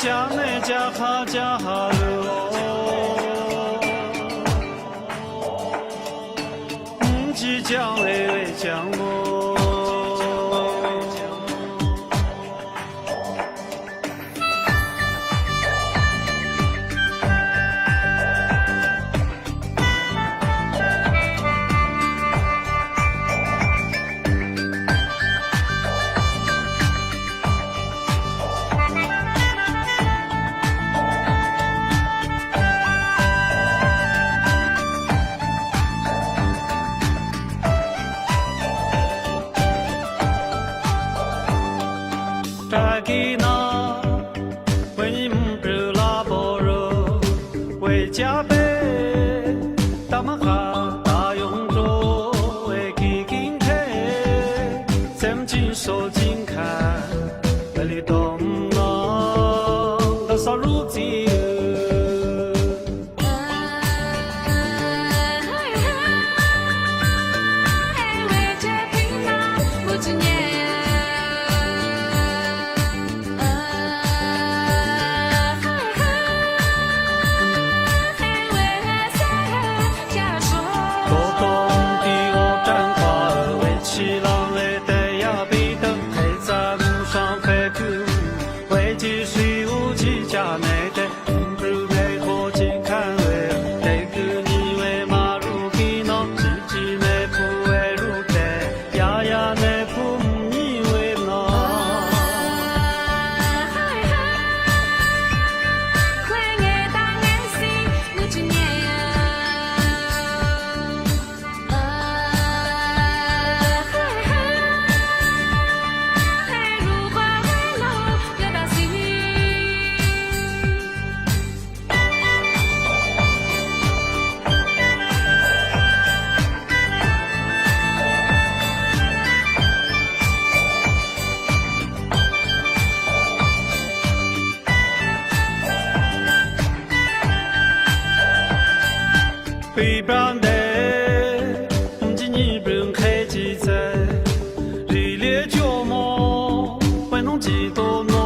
Caag ne caag ha caag ha lug, tsi caag le caag lug. Tag kis no, ua nyi mplwg laj pov rua, ua cas peb tag mab qha tas yoo rua, ua kis kib nqhe, txeem tsi sau tsi nkhav, ua li tom no, ntawm xob lub txim. Tau tau ti ua rab nqua, ua tsi laj le tes yaj pib tawm qhe txaj mus saab feb kws, ua tsi sib ua tsi ca ne tes, nplwg me qhua tsi khaaj le tes, kws nyi le mas lub kib no tsi tsi ne phu le lub tes, yaj yaj ne phu nyi le no. Pib npaab ntes, tsi nyi nplwg nqhe tsi txawj, ris liab cuaj mob, peb noob tsi tau no